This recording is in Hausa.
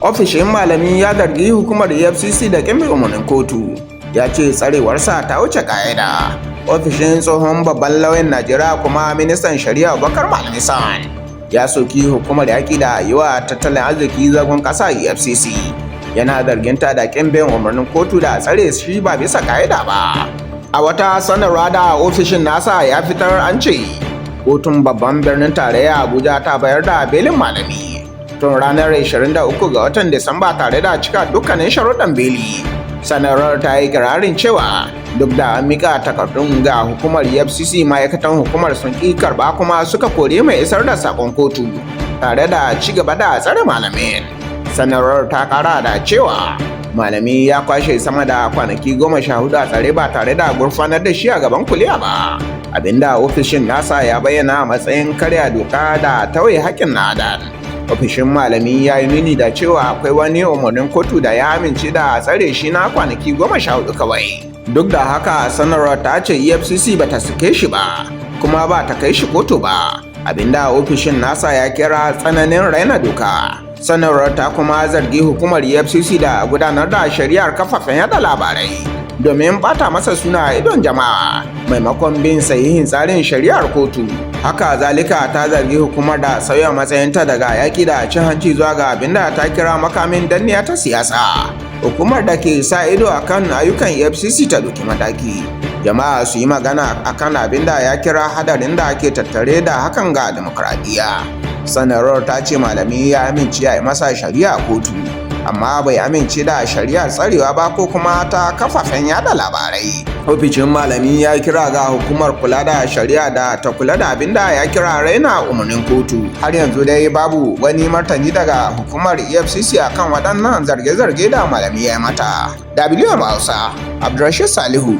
Ofishin Malami ya zargi hukumar EFCC da ƙin bin umarnin kotu, ya ce tsarewarsa ta wuce ƙa'ida. Ofishin tsohon babban lauyan Najeriya kuma ministan shari'a, Abubakar Malami SAN, ya soki hukumar yaƙi da yi wa tattalin arziki zagon ƙasa, EFCC, yana zarginta da ƙin bin umarnin kotu da tsare shi ba bisa ƙa'ida ba. A wata sanarwa da ofishin nasa ya fitar, an ce kotun babban birnin tarayya Abuja ta bayar da belin Malami tun ranar 23 ga watan Disamba tare da cika dukkanin sharuɗan beli. Sanarwar ta yi kirarin cewa duk da an mika takardun ga hukumar EFCC, ma'aikatan hukumar sun ƙi karɓa kuma suka kori mai isar da sakon kotu tare da ci gaba da tsare Malamin. Sanarwar ta kara da cewa Malami ya kwashe sama da kwanaki 14 a tsare ba tare da gurfanar da shi a gaban kuliya ba, abinda ofishin nasa ya bayyana a matsayin karya doka da tauye haƙƙin na adam. Ofishin Malami ya yi nuni da cewa akwai wani umarnin kotu da ya amince da tsare shi na kwanaki 14 kawai. Duk da haka, sanarwar ta ce EFCC ba ta sake shi ba kuma ba ta kai shi kotu ba, abinda ofishin nasa ya kira tsananin raina doka. Sanarwar ta kuma zargi hukumar EFCC da gudanar da shari'ar kafafen yada labarai domin bata masa suna a idon jama'a maimakon bin sahihin tsarin shari'ar kotu. Haka zalika, ta zargi hukumar da sauya matsayinta daga yaƙi da cin hanci zuwa ga abinda ta kira makamin danniya ta siyasa. Hukumar da ke sa ido akan ayyukan EFCC ta ɗauki mataki, jama'a su yi magana akan abinda ya kira hadarin da ke tattare da hakan ga demokradiyya. Sanarwar ta ce Malami ya amince a yi masa shari'a kotu, amma bai amince da shari'ar tsarewa ba ko kuma ta kafafen yada labarai. Ofishin Malami ya kira ga hukumar kula da shari'a da ta kula da abin da ya kira raina umarnin kotu. Har yanzu dai babu wani martani daga hukumar EFCC akan waɗannan zarge-zarge da Malami ya mata. WM Hausa, Abdulrashid Salihu.